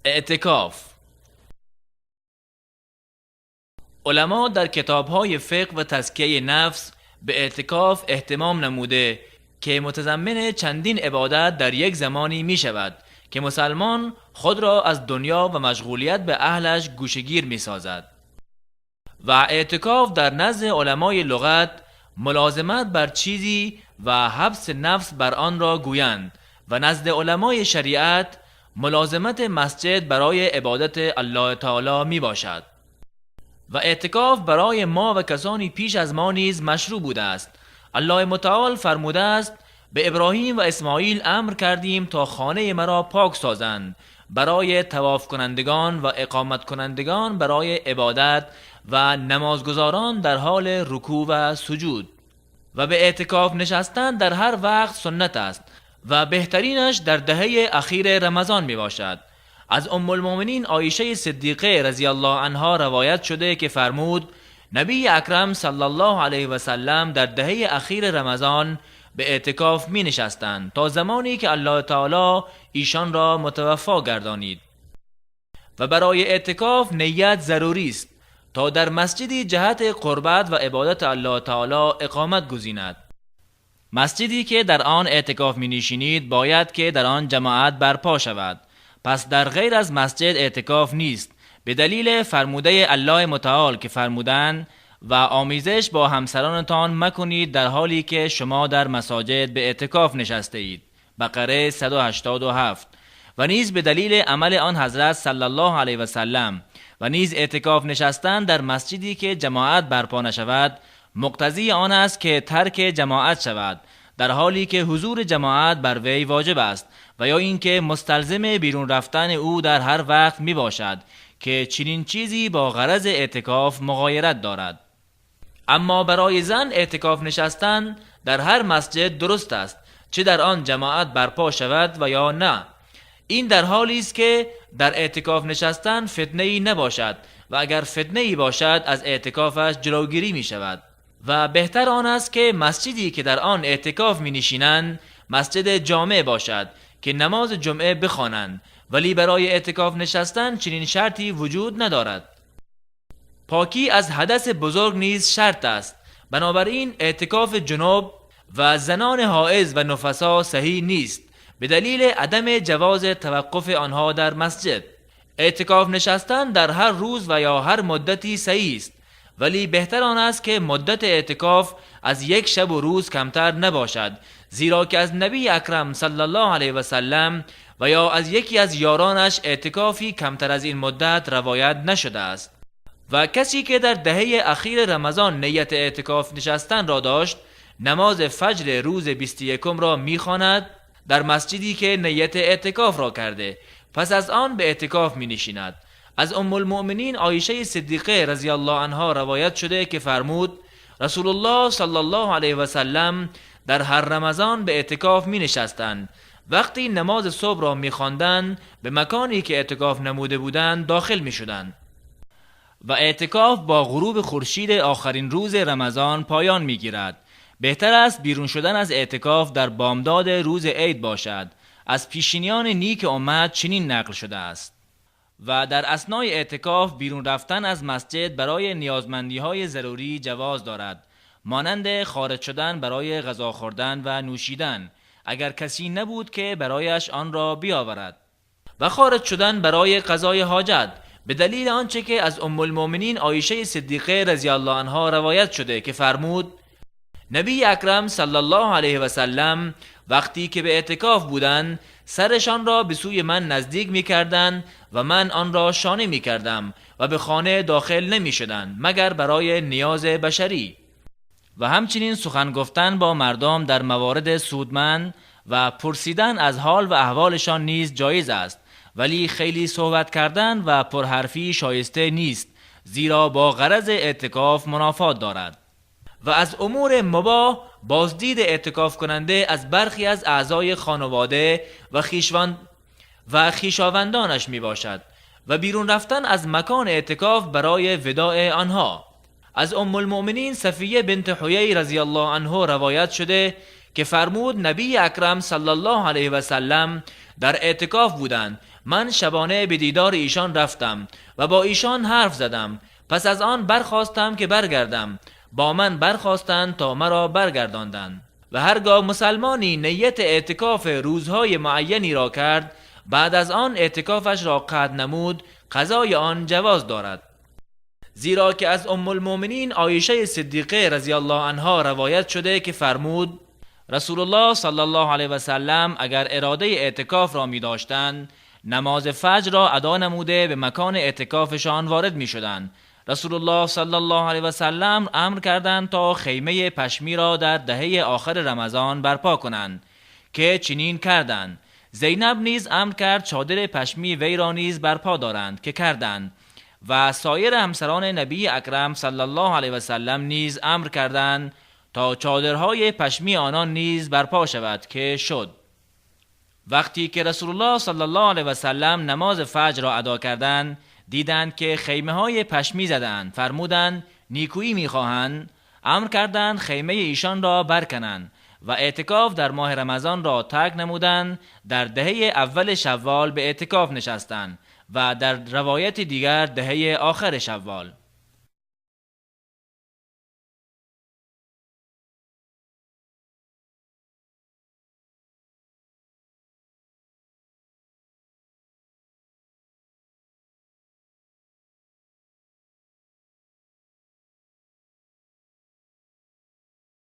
اعتکاف. علما در کتاب‌های فقه و تزکیه نفس به اعتکاف اهتمام نموده که متضمن چندین عبادت در یک زمانی می شود که مسلمان خود را از دنیا و مشغولیت به اهلش گوشه‌گیر می سازد. و اعتکاف در نزد علمای لغت ملازمت بر چیزی و حبس نفس بر آن را گویند و نزد علمای شریعت ملازمت مسجد برای عبادت الله تعالی می باشد. و اعتکاف برای ما و کسانی پیش از ما نیز مشروع بوده است. الله متعال فرموده است: به ابراهیم و اسماعیل امر کردیم تا خانه مرا پاک سازند برای طواف کنندگان و اقامت کنندگان برای عبادت و نمازگزاران در حال رکوع و سجود. و به اعتکاف نشستن در هر وقت سنت است و بهترینش در دهه اخیر رمضان می باشد. از ام المؤمنین عایشه صدیقه رضی الله عنها روایت شده که فرمود: نبی اکرم صلی الله علیه و سلم در دهه اخیر رمضان به اعتکاف می نشستند تا زمانی که الله تعالی ایشان را متوفا گردانید. و برای اعتکاف نیت ضروری است تا در مسجدی جهت قربت و عبادت الله تعالی اقامت گزیند. مسجدی که در آن اعتکاف می نشینید باید که در آن جماعت برپا شود. پس در غیر از مسجد اعتکاف نیست، به دلیل فرموده الله متعال که فرمودند: و آمیزش با همسرانتان مکنید در حالی که شما در مساجد به اعتکاف نشسته اید. بقره 187. و نیز به دلیل عمل آن حضرت صلی الله علیه و سلم. و نیز اعتکاف نشستن در مسجدی که جماعت برپا نشود مقتضی آن است که ترک جماعت شود، در حالی که حضور جماعت بر وی واجب است، و یا اینکه مستلزم بیرون رفتن او در هر وقت می باشد که چنین چیزی با غرض اعتکاف مغایرت دارد. اما برای زن اعتکاف نشستن در هر مسجد درست است، چه در آن جماعت برپا شود و یا نه. این در حالی است که در اعتکاف نشستن فتنه‌ای نباشد و اگر فتنه‌ای باشد از اعتکافش جلوگیری می شود. و بهتر آن است که مسجدی که در آن اعتکاف می نشینند مسجد جامع باشد که نماز جمعه بخوانند، ولی برای اعتکاف نشستن چنین شرطی وجود ندارد. پاکی از حدث بزرگ نیز شرط است، بنابراین اعتکاف جنوب و زنان حائض و نفسا صحیح نیست به دلیل عدم جواز توقف آنها در مسجد. اعتکاف نشستن در هر روز و یا هر مدتی صحیح است، ولی بهتر آن است که مدت اعتکاف از یک شب و روز کمتر نباشد، زیرا که از نبی اکرم صلی الله علیه و سلم و یا از یکی از یارانش اعتکافی کمتر از این مدت روایت نشده است. و کسی که در دهه اخیر رمضان نیت اعتکاف نشستن را داشت نماز فجر روز 21 را میخواند در مسجدی که نیت اعتکاف را کرده، پس از آن به اعتکاف می نشیند. از ام المؤمنین عایشه صدیقه رضی الله عنها روایت شده که فرمود: رسول الله صلی الله علیه و سلم در هر رمضان به اعتکاف می نشستند. وقتی نماز صبح را می خواندند به مکانی که اعتکاف نموده بودند داخل می شدند. و اعتکاف با غروب خورشید آخرین روز رمضان پایان می گیرد. بهتر است بیرون شدن از اعتکاف در بامداد روز عید باشد. از پیشینیان نیک امت چنین نقل شده است. و در اثنای اعتکاف بیرون رفتن از مسجد برای نیازمندی‌های ضروری جواز دارد، مانند خارج شدن برای غذا خوردن و نوشیدن اگر کسی نبود که برایش آن را بیاورد، و خارج شدن برای قضای حاجت به دلیل آنچه که از ام المؤمنین عایشه صدیقه رضی الله عنها روایت شده که فرمود: نبی اکرم صلی الله علیه و سلم وقتی که به اعتکاف بودند سرشان را به سوی من نزدیک می کردند و من آن را شانه می کردم و به خانه داخل نمی شدند مگر برای نیاز بشری. و همچنین سخن گفتن با مردم در موارد سودمند و پرسیدن از حال و احوالشان نیز جایز است، ولی خیلی صحبت کردن و پرحرفی شایسته نیست، زیرا با غرض اعتکاف منافات دارد. و از امور مباح بازدید اعتکاف کننده از برخی از اعضای خانواده و خویشاوندانش می باشد و بیرون رفتن از مکان اعتکاف برای وداع آنها. از ام المؤمنین صفیه بنت حیی رضی الله عنه روایت شده که فرمود: نبی اکرم صلی الله علیه و سلم در اعتکاف بودند من شبانه به دیدار ایشان رفتم و با ایشان حرف زدم. پس از آن برخواستم که برگردم، با من برخواستند تا مرا برگرداندند. و هرگاه مسلمانی نیت اعتکاف روزهای معینی را کرد، بعد از آن اعتکافش را قطع نمود، قضای آن جواز دارد. زیرا که از ام المؤمنین عایشه صدیقه رضی الله عنها روایت شده که فرمود: رسول الله صلی الله علیه و سلم اگر اراده اعتکاف را می داشتند، نماز فجر را ادا نموده به مکان اعتکافشان وارد می شدند. رسول الله صلی الله علیه و سلم امر کردند تا خیمه پشمی را در دهه آخر رمضان برپا کنند که چنین کردند. زینب نیز امر کرد چادر پشمی وی را نیز برپا دارند که کردند و سایر همسران نبی اکرم صلی الله علیه و سلم نیز امر کردند تا چادرهای پشمی آنان نیز برپا شود که شد. وقتی که رسول الله صلی الله علیه و سلم نماز فجر را ادا کردند، دیدند که خیمه های پشمی زدند. فرمودند: نیکویی میخواهند. امر کردند خیمه ایشان را برکنند و اعتکاف در ماه رمضان را ترک نمودند. در دهه اول شوال به اعتکاف نشستند و در روایت دیگر دهه آخر شوال.